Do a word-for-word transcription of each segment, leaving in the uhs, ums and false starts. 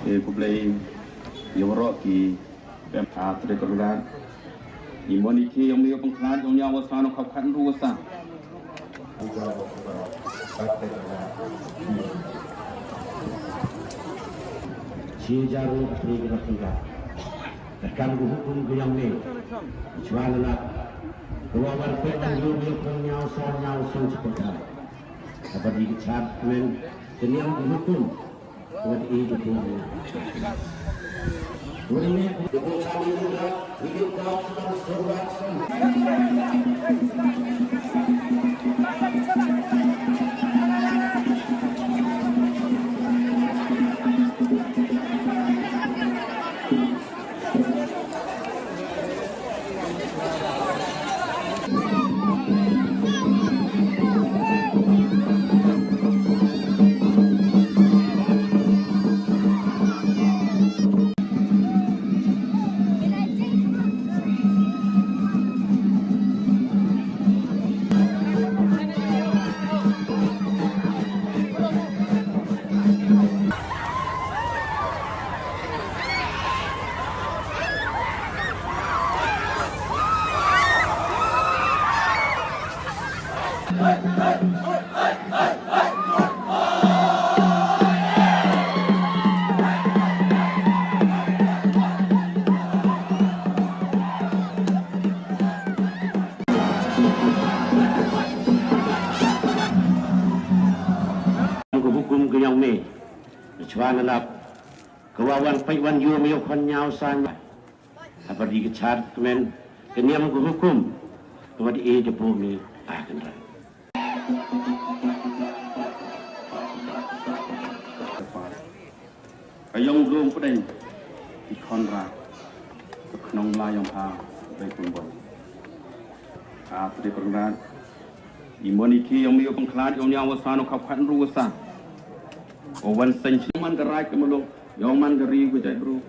E, khublei ya waroh ki pem ha tre ko la. I mon i ki yong ni yong pengkhlad yong ya wa sa no khap khan ru wa sa. Chi jar ru ka tri ka pengkhlad. Ka kam ka hukum ka yong ni. Chwa la la. Ka wa wan pek wan yu yu pun nyaw sa nyaw sa chi pengkhlad. Apa di ka chat men. Ka niam ka hukum. Ka hukum ka yong me, chwa na lap, ka wa wan pait wan yu me u khon nyaw sa nyaw. Haba di ka char kmen, ka niam ka hukum, ka wa di e da bo mi, a kan ra. Ka yong dong pdeng, i khon ra, ka khnong la yong ha, Re kumbon. A, tre pernat. I mon i ki yong mi u pengkhlad yong ñiaw wasa no khap khat ru wasa. O wan sen chi man ka raij ka muluk, yong man ka ri ka jaitbru.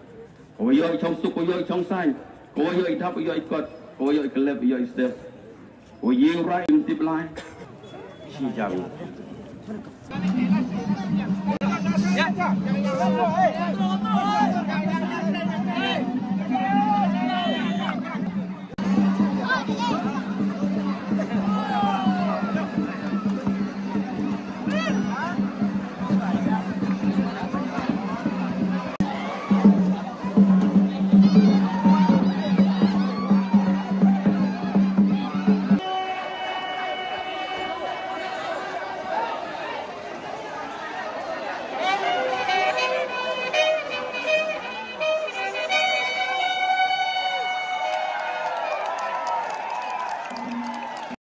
Ko wa yoh i chong suk, ko wa yoh i chong sain. Ko wa yoh i dap, ko wa yoh i kot. Ko wa yoh i kelep, ko wa yoh i step. Ko wa yoh i rai im tip lai. Chi jang.